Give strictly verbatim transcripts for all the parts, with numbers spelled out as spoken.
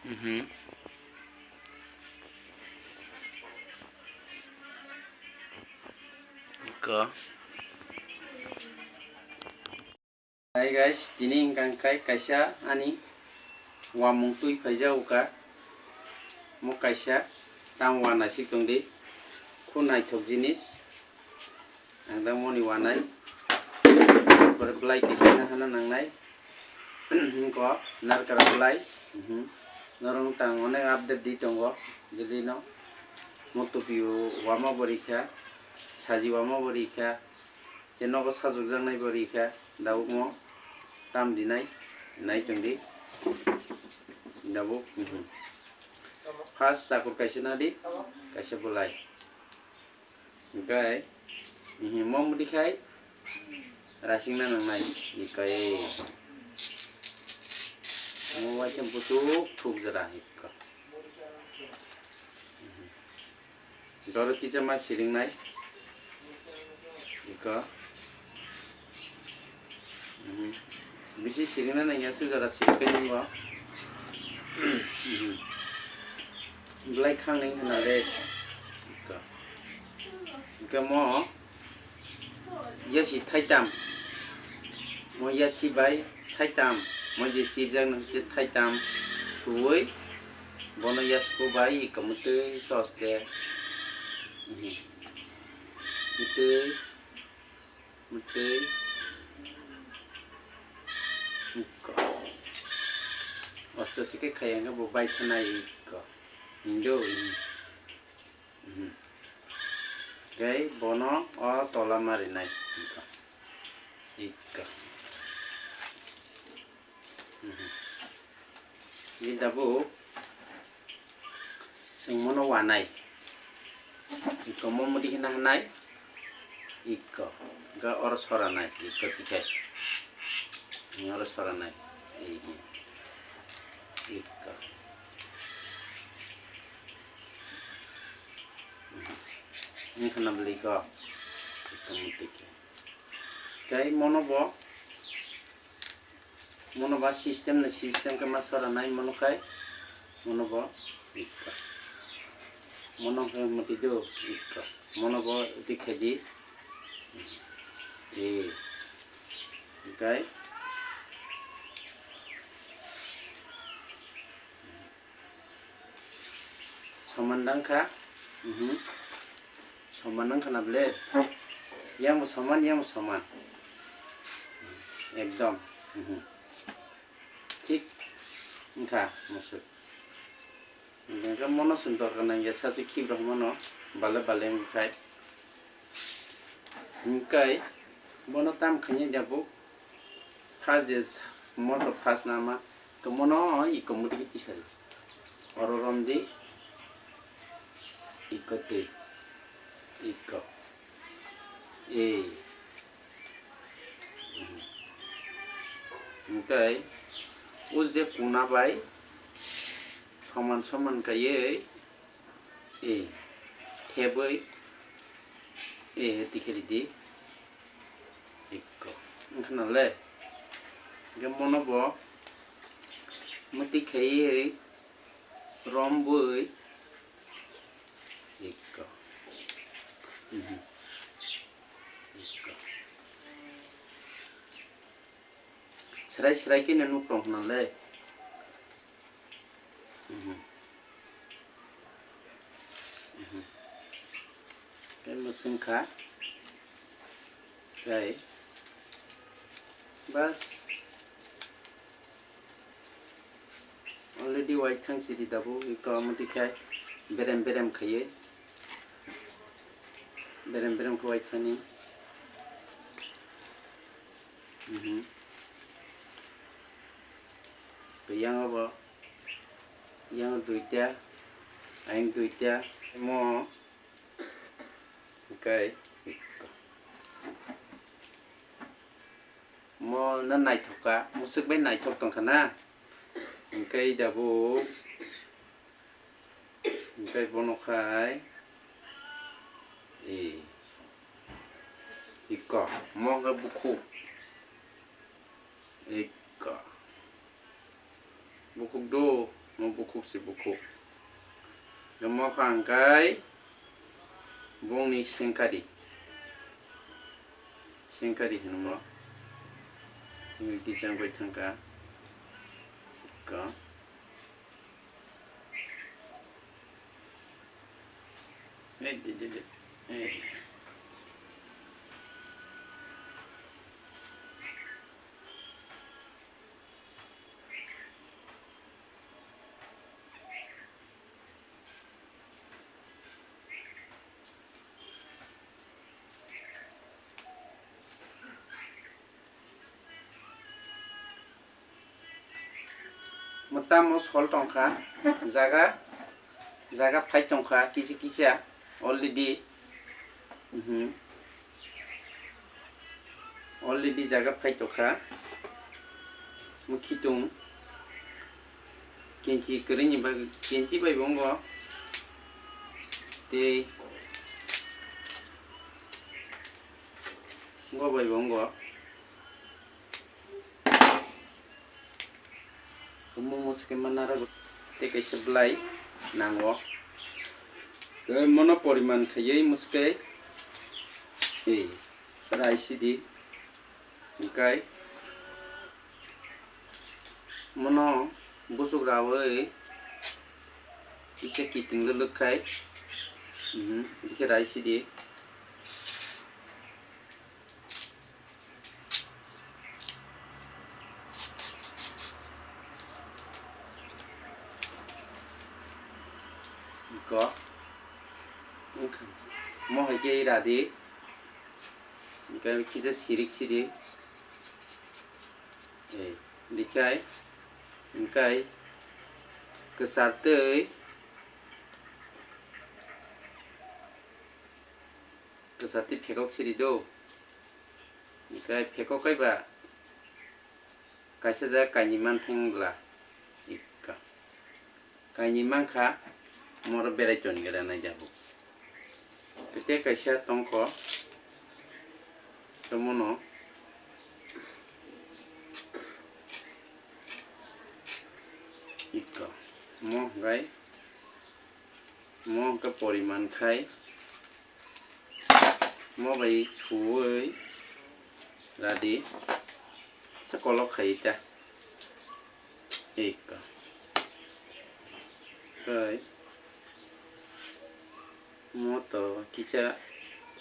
Mhm. Ko. Hi guys, tini hwnkha khe kaisa ani uamung twi phaijago kha. Mo kaisa tang uanaisik tongdi. Khub naithok jinis. Ang da moni uanai. Pore belai kaisa hana nangnai. Hwnkhe narkara belai. Mhm. Norok tang onek update di tongo. Jadi no mo tupiyo uama bo rikha. Saji uama bo rikha. Je nogo sajokjaknai bo rikha, dabukmo tam dinai, nai chwngdi. Dabuk, mhm. First chakur kaisa nadi, kaisa bolai. Hwnkhe, mhm, mo mudikhai, rasingna nangnai, ikai. Mo waisa buchuk thuk jora, ikka. Doro kisa ma siringnai. Iko. Mhm. Bisi siringna nangya se jora sirikhe nungbo. Mhm. Belai khang nang hwnale. Iko. Iko mo. Yasi thaitam. Mo yasi bai thaitam. Mo je sirjak nang se thaitam. Suwi. Bono yasku bai ika mutwi toste. Mhm. Mutwi. Mutwi. Iko. Osto sike khayang bo bai thanai iko. Indo. Mhm. Tei bono o tola marinai. Ikka. Mhm. Ni dabu sengmono wanai. Ikko mo mudi hina hanai. Ikko. Ga oro soranai. Ikko tikai. Oro soranai. Ikko. Wngkha na bwlwi ko? Tei mono bo, mono ba system ni system khe ma sora nai mono khai, mono bo ikka. Mono khe mati do ikka. Mono bo twi khe di. E. Tei. Soman dang kha. Mhm. Soman dang kha na ble. Yang bo soman, yang bo soman. Ekdom. Mhm. Thik wngkha musuk. Hingke mono song dorkar nangya sasu khibrok mano bale bale wngkhai. Hingkai bono tam khainai jabuk. First je moto first nama, to mono iko muti tisari. Oro romdi, iko twi, iko, e. Hingkai o je kuna bai soman soman kaiye. E, thebwi, e, tikhe ridi. Ikko. Wngkha nale. Hingke mono bo muti khaiwi rombwi. Ikko. Mhm. Ikko. Srai srai khe no nuk tong khna le. Mhm. Mhm. Tei mwswng kha. Tei bas. Already waithang siri dabu, iko amotwi khai berem berem khaiwi. Berem berem khe waithani. Mhm. Yang abo, yang duita, ayang duita, mo, hingkai, mo na naithok ka, musuk bai naithok tong kha na, hingkai dabu. Hingke bono khai, e, iko, mo hingke bukhuk, iko, bukhuk do, Mo bukhuk se bukhuk. Mo kha hwnkhe bongni sengkari. Sengkari hwnmo. Chini kijang bai thangkha. Ka. Hey, did, did, did. Hey. Mwtamo sol tongkha, jaga, jaga phai tongkha kisa kisa already. Mhm. Already jaga phai tongkha. Mukhitung. Kenchi kwrwini bagwi, kenchi bai bo wngo. Tei wngo bai bo wngo. Omo mwswkhe ma narwgo tei kaisa bwlai nango. Tei mono poriman khaiwi mwswkhe, eh, rai sidi. Hwnkhe mono buchuk raui kisa kiting lwlwk khai, mhm, bikhe rai sidi. Iko. Mo hai khe ira di. Hwnkhe kisa sirik sidi. Eh, dikhai. Hwnkhe kwchar twi, kwchar twi phekok sidi do. Hwnkhe phekok kaiba kaisa jaga kainwi manthang bwla. Ikka. Kainwi mankha, moro berai toni gra nai jago. Tei kaisa tongkho, tomono ikko, mo hwnkhe, mo hwnkhe poriman khai, mo bai suwi radi, se kolok khai ta. Eka. Tei moto kisa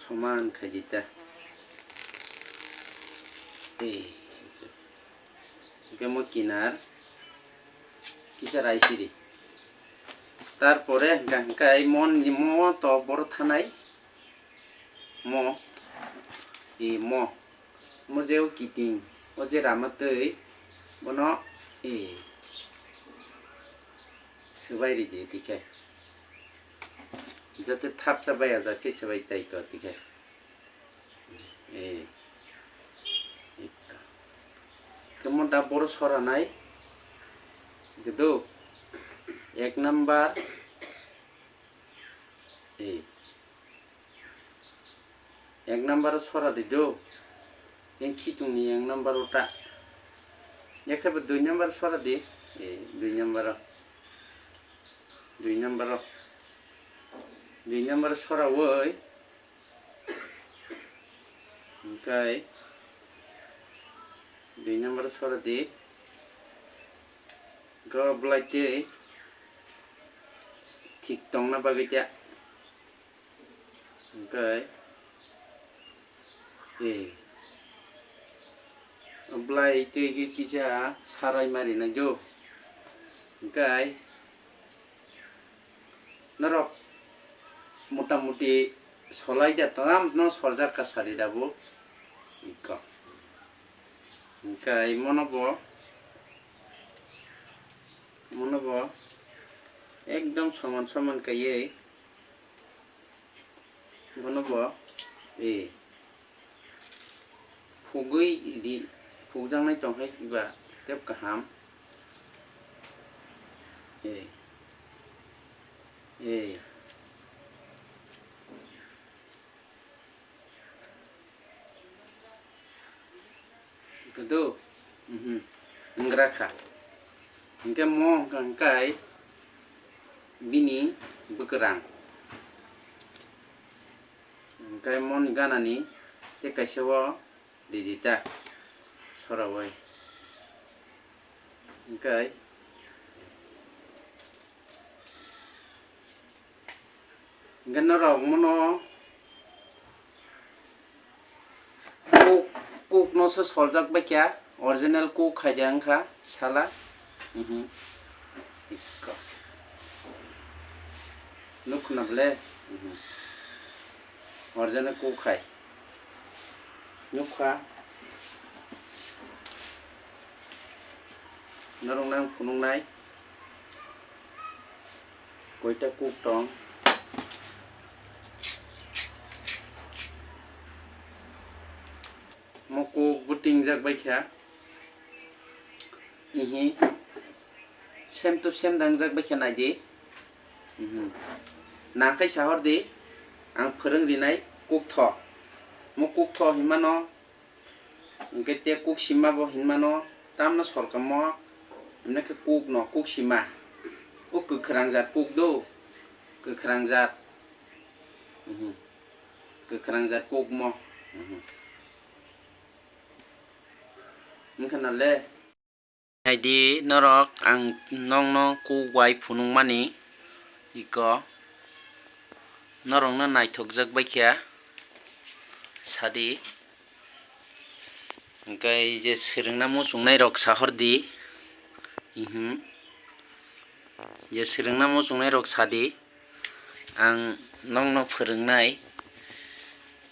soman khaidi ta. Ei. Hwnkhe mo kinar kisa rai sidi. Tarpore hwnkha hwnkhe mo, mo to boro thanai. Mo, e mo, mo je o kiting, o je rama twi, bono, e, swbai ridi tikhe. Jate thapsa baiya jak khe swbai tai to tikhe. E, e, khe mo da boro soranai, gdo, ek number, e. Ek number o sora di do. Yang khitung ni yang number o ta. Yakhai bo dui number sora di. Eh, dui number o. Dui number o. Dui number o sora woi. Hwnkhe dui number o sora di. Go bwlai tei thik tongna bagwi ta. Hwnkhe, eh, bwlai twi khe kisa sarai mari nai do. Hwnkhe, norok mota moti solai da tongam no soljak ka sari da bo. Iko. Hwnkhe, mono bo, mono bo ekdom soman soman kaiwi. Bono bo, eh, phugwi di, phugjaknai tongkhe ba tep kaham. Eh, eh. Kadu, mhm, wngrakha. Hwnkhe mo wngkha hwnkhe Bini bwkrang. Hwnkhe moni ganani tei kaisa o rijita sorawi. Hwnkhe, hwnkhe norok mono Coke, Coke no se soljak bai kha, original Coke khai de wngkha sala. Mhm. Ikko. Nuk khna ble? Mhm. Original Coke khai. Nuk kha. Norok nang phunuk nai. Koita Coke tong? Mo Coke bo tingjak bai kha. Ihi. Same to same dangjak bai kha, nai di. Mhm. Nang khai sahor di. Ang phwrwng rinai Coke tho. Mo Coke tho hinmano. Hwnkhe tei Coke sima bo hinmano, tamno sorkamo, hwnwi khe Coke no, Coke sima. O kwkhwrang jat Coke do, kwkhwrang jat. Mhm. Kwkhwrang jat Coke mo. Mhm. Wngkha na le? Naidi norok, ang nokno Coke bai phunukmani, iko norokno naithokjak bai kha sadi. Hwnkhe je swrwngna muchungnairok sahordi, mhm, je swrwngna muchungnairok sadi. Ang nokno phwrwngnai,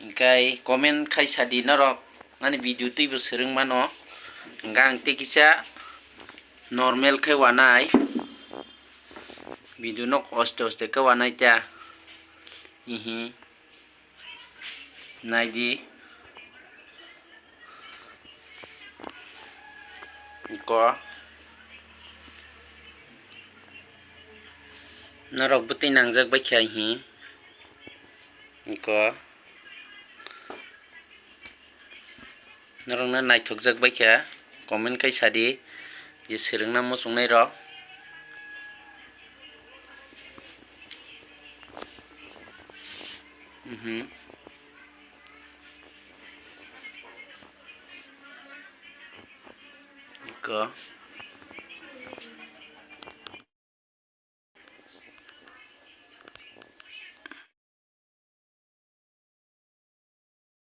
hwnkhe comment khai sadi norok, ani video twibo swrwng mano, hwnkhe ang tei kisa normal khe wanai, video no aste aste khe wanai ta, ihi. Naidi. Iko. Norok bwtwi nangjak bai kha, hi. Iko. Norokno naithokjak bai kha, comment khai sadi, je swrwngna muchungnairok. Mhm. Iko.